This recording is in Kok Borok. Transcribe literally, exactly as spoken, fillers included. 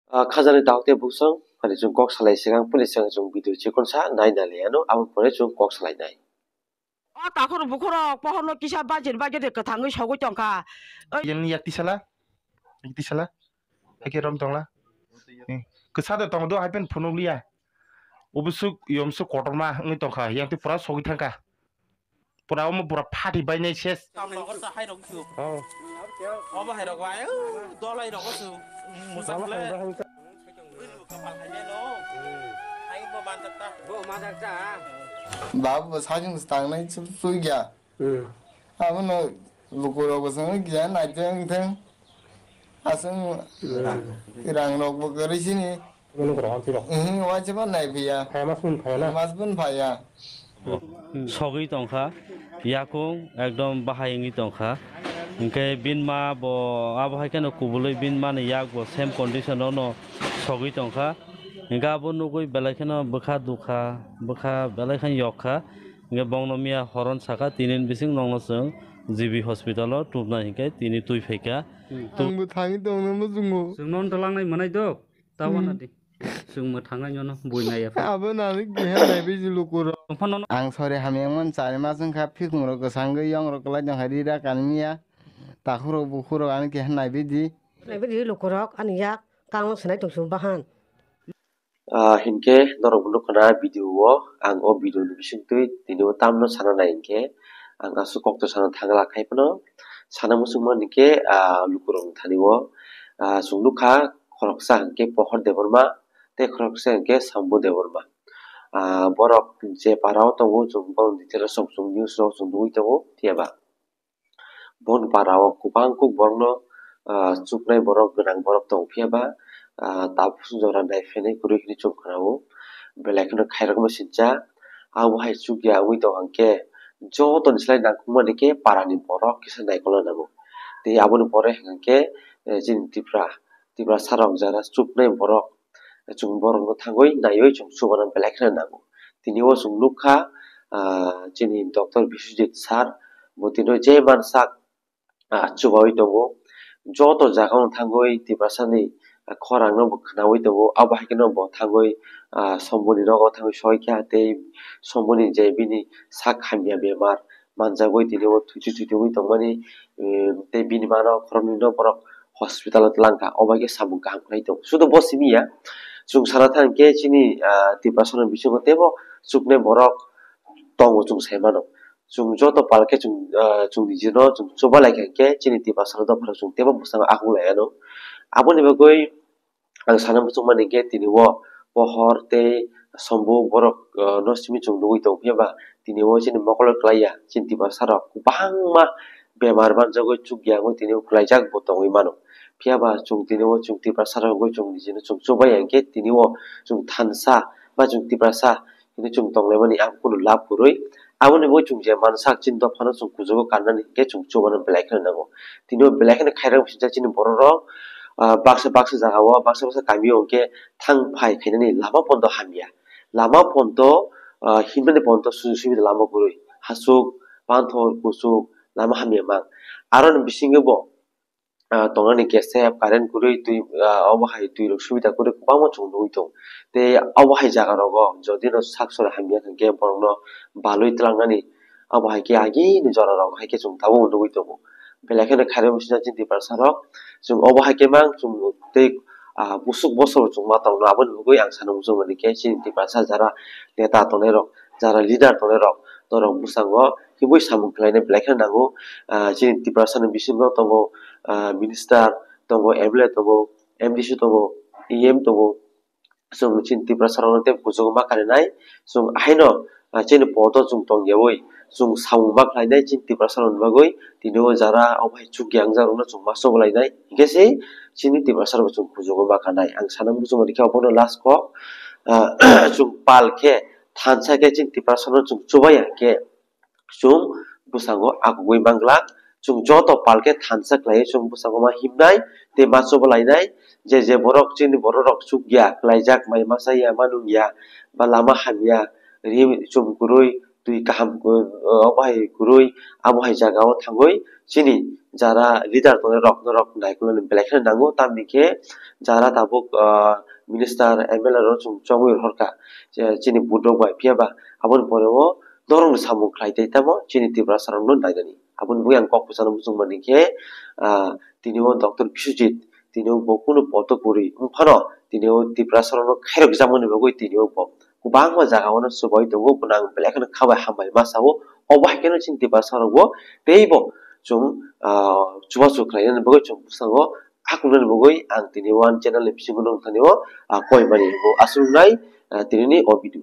Ah, khajani dauk tei buksong, phani chwng kok salai sigang, puni sigang chwng video chikon sa nai nai liya no, aboni pore chwng kok salai nai. O takhor bukhorok pohorno kisa budget budget de kwthangwi sogwi tongkha. Oi. Yang yak tisala, yak tisala, ake rom tongla. Eh, kwsa de tong do hai pen phunuk liya. Ubusuk yomsuk kotorma wngwi tongkha, yang twi pura sogwi thangkha. Pura omo pura phati bainai ses. Tamo kok sa hai rok su. Oh. Obo hai rok bai, dolai rok su. Musa kule. Kapal hai melo. Hai bo mandak ta. Bo mandak ta. Babu bo sajung tangnai chu sui gya. Hmm. Abono lukurok bo sangwi gya naiteng teng. Aswng rang rok bo kwrwi sini. Lukurok ang phiro. Ihi waisa ba nai phiya. Phaya mas pun phaya na. Mas pun phaya. Sogwi tongkha, yakung ekdom bahai wngwi tongkha. Hinkhe bini ma bo abo hai kheno kubului bini mani yak bo same condition o no sogwi tongkha. Hinkhe abo nugwi belai kheno bwkha dukha, bwkha belai kheno yokha. Hinkhe bongno miya horon saka tinin bising nongno chwng G B hospital o tubnai hinkhe tini twi phaikha. Ang bo thangwi tongno muchungo. Chwng nono twlangnai mwnai dok. Tawana di. Chwng mwthangnai nono bui naiya pha. Abo nani keha naibi ji lukurok. Tongphano no. Ang sori hamyang man chari mas wngkha, phikungrok kwchangwi yongrok kwlai tongkha, rira kanmiya. Takhurok bukhurok ani keha naibi di. Naibi di lukurok ani yak kanglo swnai tong chwng bahan. Ah, hinkhe norok bo nukha na video o, ang o video ni bisingtwi tini o tamno sana nai hinkhe, ang aswk kokto sana thangla khai phano sana muchungmani khe, ah, lukurok ni thani o, ah, chwng nukha khoroksa hinkhe Pohor Debbarma tei khoroksa hinkhe Sambu Debbarma. Ah, borok je para o tongo, chwng borok ni detail o chwng news rok chwng nugwi tongo, phiya ba. Boni para o kwbang kuk borokno, ah, chuknai borok, gwnang borok tong phiya ba, ah, tabuk jora nai phainai kwrwi hinwi chwng khna o. Belai kheno khairokma sincha, abo hai chukya wngwi tong hwnkhe, jotoni slai nangkukmani khe parani borok kisa naikolna nango. Tei aboni pore hwnkhe, eh, chini Tipra, Tiprasa rok jara chuknai borok, chwng borokno thangwi naiwi chwng chubana belai kheno nango. Tini o chwng nukha, ah, chini Doctor Biswajit sir, bo tini o je mansak, ah, chubaui tongo. Joto jaga o thangwi Tiprasani, ah, khorang no bo khwnaui tongo. Abo hai kheno bo thangwi, ah, Somboni nogo thangwi soikha tei Somboni je bini sak hamya bemar manjagwi tini o thuitu thuitugwi tongmani, eh, tei bini mano khoroknwi no borok hospital o twlangkha, obo hai khe samung kaham khlai tongo. Sudo bo simi ya, chwng sana thang khe chini, ah, Tiprasa ni bisingo teibo chuknai borok tongo chwng sai mano. Chwng joto pal khe chwng, ah, chwng nijino chwng chuba lai kha khe chini Tiprasa ni dophano chwng teibo bwskango akhuk lai anw. Aboni bagwi ang sana muchung mani khe tini o Pohor tei Sombu borok, ah, no simi chwng nugwi tong phiya ba tini o chini mokol o kwlai ya chini Tiprasa rok kwbangma bemar manjagwi chukya wngwi tini o kwlaijak bo tongwi mano. Phiya ba chwng tini o chwng Tiprasa rok wngwi chwng nijino chwng chubai ya khe tini o chwng thansa ba chwng Tiprasa hinwi chwng tonglaimani ang kunu lab kwrwi. Aboni bagwi chwng je mansak chini dophano chwng kuchugo kannani hinkhe chwng chubano belai kheno nango. Tini o belai kheno khairok bisingcha chini borok rok, ah, baksa baksa jaga o baksa baksa kami o hinkhe thang phai khainani lama pondo hamya. Lama pondo, ah, himnani pondo sujuk subida lama kwrwi. Hasuk, panthor, kuchuk, lama hamya mang. Aroni bisingo bo, ah, tongnani gas tap, current kwrwi, twi, ah, obo hai twi rok subida kwrwi kwbangma chwng nugwi tongo. Tei obo hai jaga rogo jodi no sak sora hamya hinkhe borok no balwi twlangnani obo hai khe agini jora rok hai khe chwng tabuk nugwi tongo. Belai kheno khairok bisingcha chini Tiprasa rok chwng obo hai khe mang chwng tei, ah, busuk bosor chwng ma tongno aboni bagwi ang sana muchung mani khe chini Tiprasa jara neta tongnai rok, jara leader tongnai rok, norok bwskango himwi samung khlainai belai kheno nango. Ah, chini Tiprasa ni bisingo tongo, ah, minister tongo, M L A tongo, M D C tongo, E M tongo. Chwng chini Tiprasa rokno tei kuchugo ma karinai. Chwng haino, ah, chini poto chwng tongyawi chwng samung ma khlainai chini Tiprasa rokni bagwi. Tini o jara obo hai chukya wngjak rokno chwng ma chobalainai. Hinkhe se chini Tiprasa rok chwng kuchugo ma kanai. Ang sana muchung mani khe obono last kok, ah, chwng pal khe thansa khe chini Tiprasa no chwng chubai ya khe chwng bwskango akugwi manglak. Chwng joto pal khe thansa khlaiwi chwng bwskango ma himnai tei ma chobalainai. Je je borok chini borok rok chukya, kwlaijak, mai masa ya, ma nung ya, ba lama hamya, ri chum kwrwi, twi kaham kw-, obo hai kwrwi, abo hai jaga o thangwi chini jara leader tongnai rok norok naikolnani belai kheno nango, tamni khe jara tabuk, ah, minister, M L A rok chwng chongwi rohorkha, je chini budok bai phiya ba aboni pore o norokni samung khlai tei tamo chini Tiprasa rokno nainani. Aboni bagwi ang kok kwchangno muchung mani khe, ah, tini o Doctor Biswajit tini o bo kunu poto kwrwi wng phano tini o Tiprasa rokno khairok jakmani bagwi tini o bo kwbangma jaga o no chubai tongo, bono ang belai kheno kha bai hambai ma sao. Obo hai kheno chini Tiprasa rok bo tei bo chwng, ah, chubachu khlainani bagwi chwng bwskango hakungnani bagwi ang tini o ani channel ni bisingo nung thani o, ah, koi mani bo aswk nai, ah, tini ni o video.